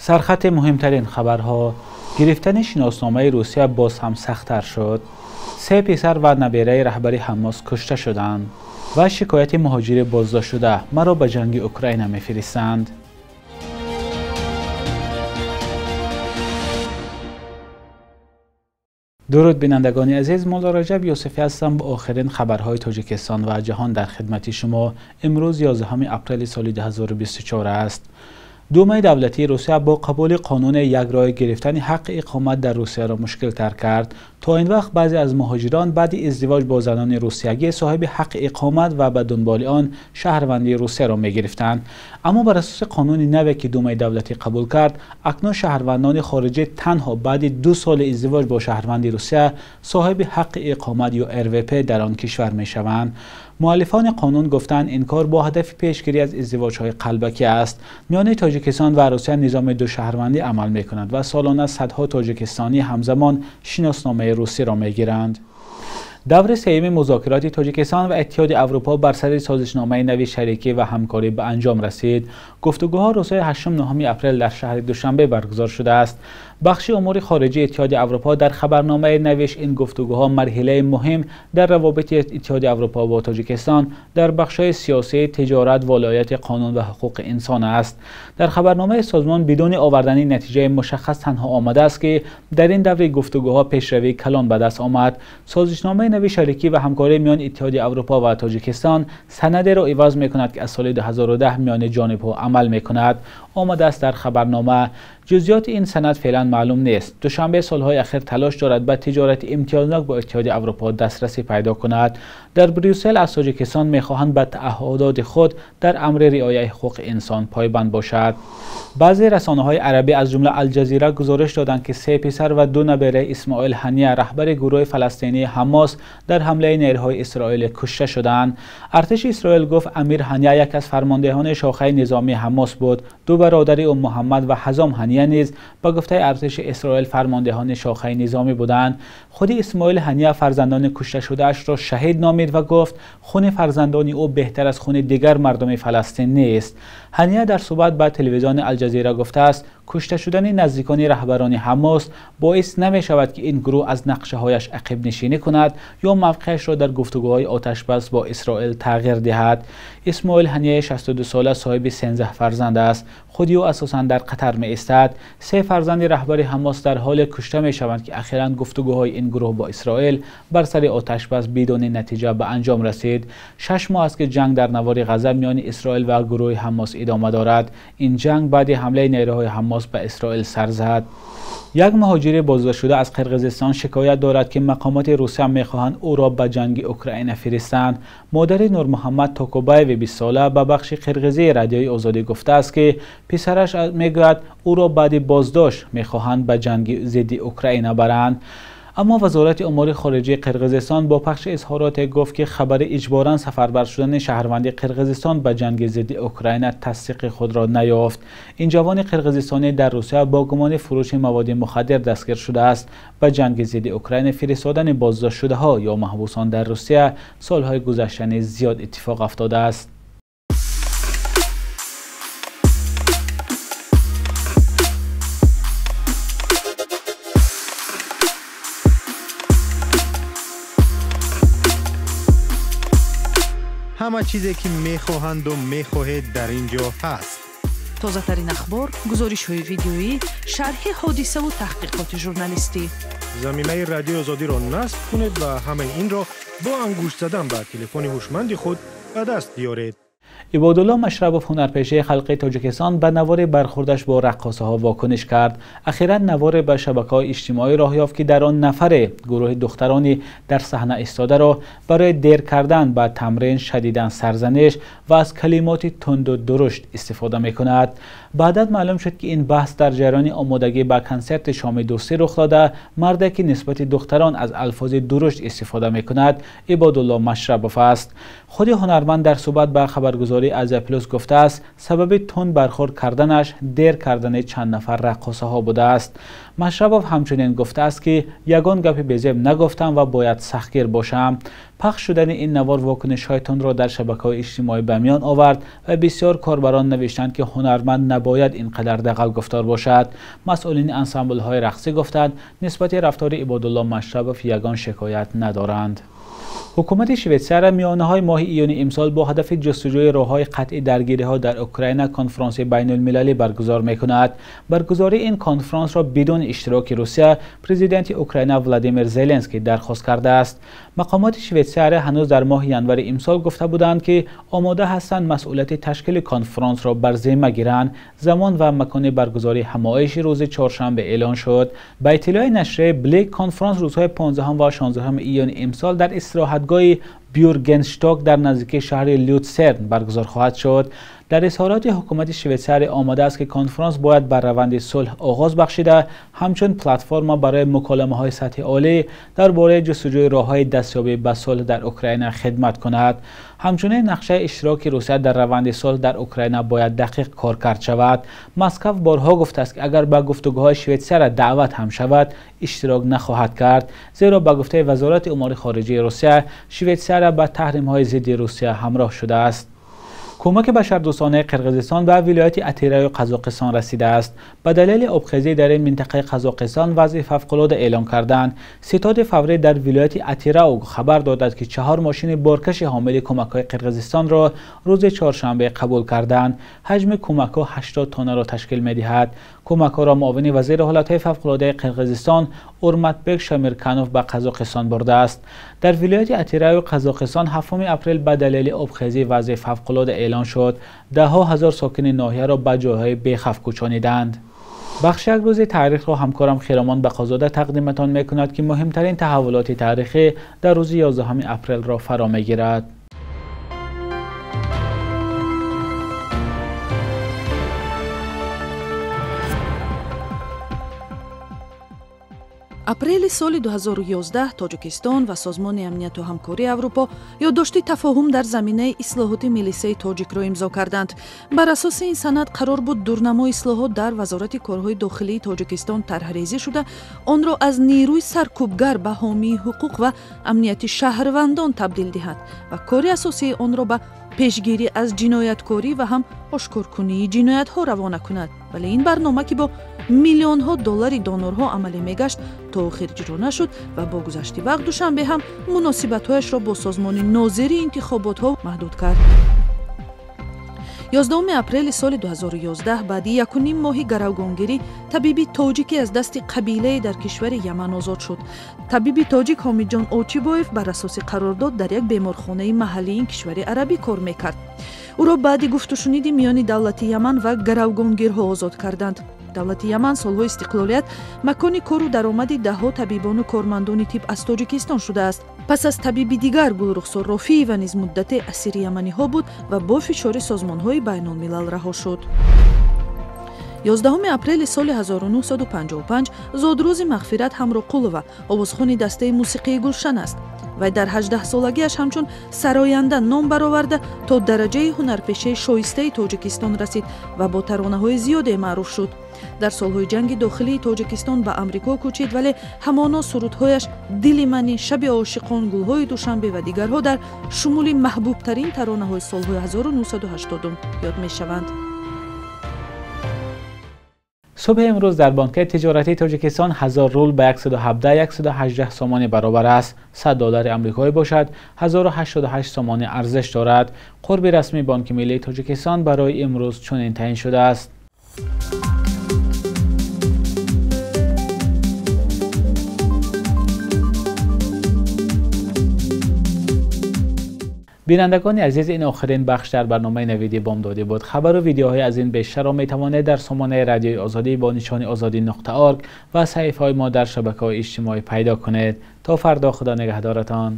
Сархати муҳимтарин хабарҳо: гирифтани шиносномаи Русия боз ҳам сахттар шуд. Се писар ва набераи раҳбари Ҳамос кушта шуданд ва шикояти муҳоҷири боздоштшуда: маро ба ҷанги Украина мефиристанд. Дуруд бинандагони азиз, Мулло Раҷаб Юсуфӣ ҳастам бо охирин хабарҳои Тоҷикистон ва ҷаҳон дар хидмати шумо. Имрӯз 11 апрели соли 2024 аст. Думаи давлатии Русия бо қабули қонуни як роҳи гирифтани ҳаққи иқомат дар Русияро мушкилтар кард. То ин вақт баъзе аз муҳоҷирон баъди издивоҷ бо занони русиягӣ соҳиби ҳаққи иқомат ва ба дунболи он шаҳрвандии Русияро мегирифтанд. Аммо бар асоси қонуни наве ки Думаи давлатӣ қабул кард, акнун шаҳрвандони хориҷӣ танҳо баъди 2 соли издивоҷ бо шаҳрванди Русия соҳиби ҳаққи иқомат ё РВП дар он кишвар мешаванд. Муаллифони қонун гуфтанд, ин кор бо ҳадафи пешгирӣ аз издивоҷҳои қалбакӣ аст. Миёни Тоҷикистон ва Русия низоми душаҳрвандӣ амал мекунад ва солона садҳо тоҷикистонӣ ҳамзамон шиносномаи русиро мегиранд. Даври сеюми музокироти Тоҷикистон ва Иттиҳоди Аврупо бар сари созишномаи нави шарикӣ ва ҳамкорӣ ба анҷом расид. Гуфтугӯҳо рӯзҳои 8-9 апрел дар шаҳри Душанбе баргузор шудааст. Бахши умури хориҷии Иттиҳоди Аврупо дар хабарномаи навишт, ин гуфтугӯҳо марҳилаи муҳим дар равобити Иттиҳоди Аврупо бо Тоҷикистон дар бахшҳои сиёсӣ, тиҷорат, волоияти қонун ва ҳуқуқи инсон аст. Дар хабарномаи созмон бидуни овардани натиҷаи мушаххас танҳо омадааст, ки дар ин даври гуфтугӯҳо пешравии калон ба даст омад. Созишномаи нави шарикӣ ва ҳамкорӣ миёни Иттиҳоди Аврупо ва Тоҷикистон санадеро иваз мекунад, ки аз соли 2010 миёни ҷонибҳо амал мекунад. Омадааст дар хабарнома. Ҷузъиёти ин санад феълан маълум нест. Душанбе солҳои ахир талош дорад ба тиҷорати имтиёзнок бо Иттиҳоди Аврупо дастрасӣ пайдо кунад. Дар Брюссел аз Тоҷикистон мехоҳанд ба таъаҳҳудоти худ дар амри риояи ҳуқуқи инсон пойбанд бошад. Баъзе расонаҳои арабӣ аз ҷумла Алҷазира гузориш доданд, ки 3 писар ва 2 набераи Исмоил Ҳания, раҳбари гурӯҳи фаластинии Ҳамос, дар ҳамлаи нерӯҳои Исроил кушта шуданд. Артиши Исроил гуфт, Амир Ҳания яке аз фармондеҳони шохаи низомии Ҳамос буд. 2 бародари ӯ Муҳаммад ва Ҳазом Ҳания низ ба гуфтаи артиши Исроил фармондеҳони шохаи низомӣ буданд. Худи Исмоил Ҳания фарзандони кушташудаашро шаҳид номид ва гуфт, хуни фарзандони ӯ беҳтар аз хуни дигар мардуми Фаластин нест. Ҳания дар суҳбат ба телевизиони Алҷазира гуфтааст, кушта шудани наздикони раҳбарони Ҳамос боис намешавад, ки ин гурӯҳ аз нақшаҳояш ақибнишинӣ кунад ё мавқеашро дар гуфтугӯҳои оташбас бо Исроил тағйир диҳад. Исмоил Ҳанияи 62 сола соҳиби 13 фарзанд аст. Худи ӯ асосан дар Қатар меистад. 3 фарзанди раҳбари Ҳамос дар ҳоле кушта мешаванд, ки ахиран гуфтугӯҳои ин гурӯҳ бо Исроил бар сари оташбас бидуни натиҷа ба анҷом расид. 6 моҳ аст, ки ҷанг дар навори Ғазза миёни Исроил ва гурӯҳи Ҳамос идома дорад. Ин ҷанг баъди ҳамлаи нерӯҳои Ҳамос ба Исроил сар зад. Як муҳоҷири боздоштшуда аз Қирғизистон шикоят дорад, ки мақомоти Русия мехоҳанд ӯро ба ҷанги Украина фиристанд. Модари Нурмуҳаммад Токубаеви 20 сола ба бахши қирғизии Радиои Озодӣ гуфтааст, ки писараш мегӯяд, ӯро баъди боздошт мехоҳанд ба ҷанги зидди Украина баранд. Аммо Вазорати умури хориҷии Қирғизистон бо пахши изҳороте гуфт, ки хабари иҷборан сафарбар шудани шаҳрванди Қирғизистон ба ҷанги зидди Украина тасдиқи худро наёфт. Ин ҷавони қирғизистонӣ дар Русия бо гумони фурӯши маводи мухаддир дастгир шудааст. Ба ҷанги зидди Украина фиристодани боздоштшудаҳо ё маҳбусон дар Русия солҳои гузашта низ зиёд иттифоқ афтодааст. Ҳама чизе ки мехоҳанду мехоҳед дар ин ҷо ҳаст. Тозатарин ахбор, гузоришҳои видеоӣ, шарҳи ҳодисаву таҳқиқоти журналистӣ. Заминаи Радиои Озодиро насб кунед ва ҳамаи инро бо ангушт задан ба телефони ҳушманди худ ба даст биёред. Ибодулло Машрабов, ҳунарпешаи халқи Тоҷикистон, ба навори бархӯрдаш бо раққосаҳо вокуниш кард. Ахиран наворе ба шабакаҳои иҷтимоӣ роҳ ёфт, ки дар он нафаре гурӯҳи духтарони дар саҳна истодаро барои дер кардан ба тамрин шадидан сарзаниш ва аз калимоти тунду дурушт истифода мекунад. Баъдан маълум шуд, ки ин баҳс дар ҷараёни омодагӣ ба консерти шоми дӯстӣ рух дода, марде ки нисбати духтарон аз алфози дурушт истифода мекунад, Ибодулло Машрабов аст. Худи ҳунарманд дар суҳбат ба хабаргузории Азия Плюс гуфтааст, сабаби тунд бархӯрд карданаш дер кардани чанд нафар раққосаҳо будааст. Машрабов ҳамчунин гуфтааст, ки ягон гапи безеб нагуфтам ва бояд сахтгир бошам. Пахш шудани ин навор вокунишҳои тундро дар шабакаҳои иҷтимоӣ ба миён овард ва бисёр корбарон навиштанд, ки ҳунарманд набояд ин қадар дағалгуфтор бошад. Масъулини ансамблҳои рақсӣ гуфтанд, нисбати рафтори Ибодулло Машрабов ягон шикоят надоранд. Ҳукумати Швейтсария миёнаҳои моҳи июни имсол бо ҳадафи ҷустуҷӯи роҳҳои қатъи даргириҳо дар Украина конфронси байналмилалӣ баргузор мекунад. Баргузории ин конфронсро бидуни иштироки Русия президенти Украина Владимир Зеленский дархост кардааст. Мақомоти Швейтсария ҳанӯз дар моҳи январи имсол гуфта буданд, ки омода ҳастанд масъулияти ташкили конфронсро бар зимма гиранд. Замон ва макони баргузории ҳамоиши рӯзи чоршанбе эълон шуд. Ба иттилои нашрияи Блик, конфронс рӯзҳои 15 ва 16 июни имсол дар истироҳатгоҳи Бюргеншток дар наздикии шаҳри Лютсерн баргузор хоҳад шуд. Дар изҳороти ҳукумати Швейтсария омадааст, ки конфронс бояд бар раванди сулҳ оғоз бахшида, ҳамчун платформа барои муколамаҳои сатҳи олӣ дар бораи ҷустуҷӯи роҳҳои дастёбӣ ба сулҳ дар Украина хидмат кунад. Ҳамчунин нақшаи иштироки Русия дар раванди сулҳ дар Украина бояд дақиқ кор кард шавад. Москав борҳо гуфтааст, ки агар ба гуфтугӯҳои Швейтсария даъват ҳам шавад, иштирок нахоҳад кард, зеро ба гуфтаи Вазорати умури хориҷии Русия, Швейтсария ба таҳримҳои зидди Русия ҳамроҳ шудааст. Кӯмаки башардӯстонаи Қирғизистон ба вилояти Атираю Қазоқистон расидааст. Ба далели обхезӣ дар ин минтақаи Қазоқистон вазъи фавқулода эълон карданд. Ситоди фаврӣ дар вилояти Атирау хабар додад, ки 4 мошини боркаши ҳомили кӯмакҳои Қирғизистонро рӯзи чоршанбе қабул карданд. Ҳаҷми кӯмакҳо 80 тоннаро ташкил медиҳад. Кӯмакҳоро муовини вазири ҳолатҳои фавқулодаи Қирғизистон Урматбек Шамирканов ба Қазоқистон бурдааст. Дар вилояти Атираю Қазоқистон 7 апрел ба далели обхезӣ вазъи фавқулода эълон шуд. Даҳҳо ҳазор сокини ноҳияро ба ҷойҳои бехавф кӯчониданд. Бахши як рӯзи таърихро ҳамкорам Хиромон Бақозода тақдиматон мекунад, ки муҳимтарин таҳаввулоти таърихӣ дар рӯзи 11 апрелро фаро мегирад. Апрели соли 2011 Тоҷикистон ва Созмони амнияту ҳамкории Аврупо ёддошти тафоҳум дар заминаи ислоҳоти милисаи тоҷикро имзо карданд. Бар асоси ин санад қарор буд дурнамои ислоҳот дар Вазорати корҳои дохилии Тоҷикистон тарҳрезӣ шуда, онро аз нерӯи саркӯбгар ба ҳомии ҳуқуқ ва амнияти шаҳрвандон табдил диҳад ва кори асосии онро ба пешгирӣ аз ҷинояткорӣ ва ҳам ошкоркунии ҷиноятҳо равона кунад. Вале ин барнома, ки бо миллионҳо доллари донорҳо амалӣ мегашт, то охир иҷро нашуд ва бо гузашти вақт Душанбе ҳам муносибатҳояшро бо созмони нозири интихоботҳо маҳдуд кард. 11 апрели соли 2011 баъди 1,5 моҳи гаравгонгирӣ табиби тоҷикӣ аз дасти қабилае дар кишвари Яман озод шуд. Табиби тоҷик Ҳомиҷон Очибоев бар асоси қарордод дар як беморхонаи маҳаллии ин кишвари арабӣ кор мекард. Ӯро баъди гуфтушуниди миёни давлати Яман ва гаравгонгирҳо озод карданд. Давлати Яман солҳои истиқлолият макони кору даромади даҳҳо табибону кормандони тиб аз Тоҷикистон шудааст. Пас аз табиби дигар Гулрухсор Рофиева низ муддате асири яманиҳо буд ва бо фишори созмонҳои байналмилал раҳо шуд. 11 апрели соли 1955 зодрӯзи Мағфират Ҳамроқулова, овозхони дастаи мусиқии Гулшан аст. Вай дар 18-солагиаш ҳамчун сароянда ном бароварда то дараҷаи ҳунарпешаи шоистаи Тоҷикистон расид ва бо таронаҳои зиёде маъруф шуд. Дар солҳои ҷанги дохилии Тоҷикистон ба Амрико кӯчид, вале ҳамоно сурудҳояш «Дили мани», «Шаби ошиқон», «Гулҳои Душанбе» ва дигарҳо дар шумули маҳбубтарин таронаҳои солҳои 1980 ёд мешаванд. Субҳи имрӯз дар бонкаи тиҷоратии Тоҷикистон 1000 рубл ба 117-118 сомонӣ баробар аст. 100 доллари амрикоӣ бошад 1088 сомонӣ арзиш дорад. Қурби расмии Бонки миллии Тоҷикистон барои имрӯз чунин таъин шудааст. Бинандагони азиз, ин охирин бахш дар барномаи Навиди Бомдодӣ буд. Хабару видеоҳои аз ин бештарро метавонед дар сомонаи Радиои Озодӣ бо нишони озодӣ.org ва саҳифаҳои мо дар шабакаҳои иҷтимоӣ пайдо кунед. То фардо, Худо нигаҳдоратон.